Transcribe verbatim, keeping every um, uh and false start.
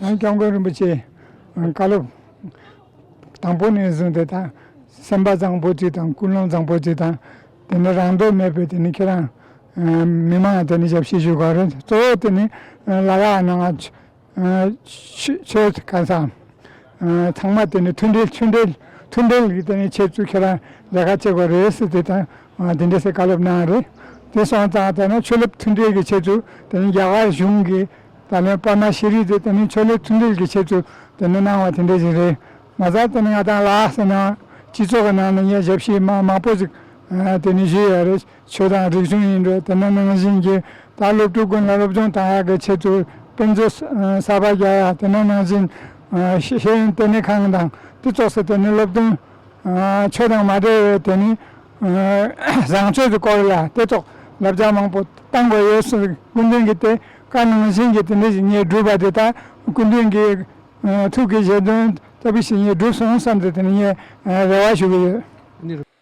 ཡང་སྐྱབས་མགོན་རིན་པོ་ཆེ་བཀའ་སློབ་དང་པོ་ནས་བཟུང་སྟེ་ད་སེམས་པ་བཟང་པོ་ཅིག་དང་ཀུན་སློང་བཟང་པོ་ཅིག་དང་། དེ་ནས་རང་འདོད་མེད་པའི་དེ་ནས་ཁྱེད་རང་མི་མང་དེ་ནས་ཞབས་ཕྱི་ཞུ་དགོས་རེད། གཙོ་བོ་དེ་ནས་ལ་དྭགས་ནང་ཆོས་ཆོས་གང་ཟག་ཚང་མ་དེ་ནས་མཐུན་སྒྲིལ་མཐུན་སྒྲིལ་མཐུན་སྒྲིལ་གྱི་དེ་ནས་ཆེད་དུ་ཁྱེད་རང་ལས་ཀ་བྱེད་དགོས་རེད་ཟེར་དེ་དང་དེ་འདྲ་ཟེར་བཀའ་སློབ་གནང་རེད། དེ་སོང་ཙང་དེ་ནས་ཆོས་ལུགས་མཐུན་སྒྲིལ་གྱི་ཆེད་དུ་དེ་ནས་རྒྱ་གར་གཞུང་གིས་ད་ལན་པདྨ་ཤྲི་རི་དེ་དེ་ནས་ཆོས་ལུགས་མཐུན་སྒྲིལ་གྱི་ཆེད་དུ་དེ་ནས་གནང་བ་དེ་འདྲ་ཞིག་རེད། མ་ཚད་དེ་ནས་ང་དང་ལ་དྭགས་ཟེར་ན་སྤྱི་ཚོགས་ཀྱི་ནང་ནས་ངས་ཞབས་ཕྱི་མ་མང་པོ་ཞིག་དེ་ནས་ཞུས་ཡོད་རེད། ཆོས་དང་རིག་གཞུང་ཡིན་འགྲོ། དེ་ནང་ནང་བཞིན་གྱི་ད་སློབ་ཕྲུག་ཀུན་ལ་སློབ་སྦྱོང་བཏང་ཡག་གི་ཆེད་དུ་དཔེ་མཛོད་གསར་པ་རྒྱག་ཡག་དེ་ནང་ནང་བཞིན་ཤེས་ཤེས་ཡོན་ལྟེ་གནས་ཁང་དང་དེ་ཙོགས་སུ་དེ་ནས་སློབ་སྟོན་ཆོས་དང་མ་འབྲེལ་བའི་དེ་ནས་བཟང་སྤྱོད་ཀྱི་སྐོར་ལ་དེ་ཙོགས་བསླབ་བྱ་མང་པོ་བཏང་དགོས་ཡོད་ཟེར་སྐུ་མདུན་གྱིས་དེ་བཀའ་ནང་བཞིན་གྱི་དེ་འདྲ་ཞིག་ངས་བསྒྲུབས་པ་དེ་ད་སྐུ་མདུན་གྱི་ཐུགས་ཀྱི་བཞེད་དོན་ལྟ་བུ་ཞིག་ངས་བསྒྲུབས་སོང་བསམ་སྟེ་དེ་ནས་ངས་རེ་བ་ཞུ་གི་ཡོད།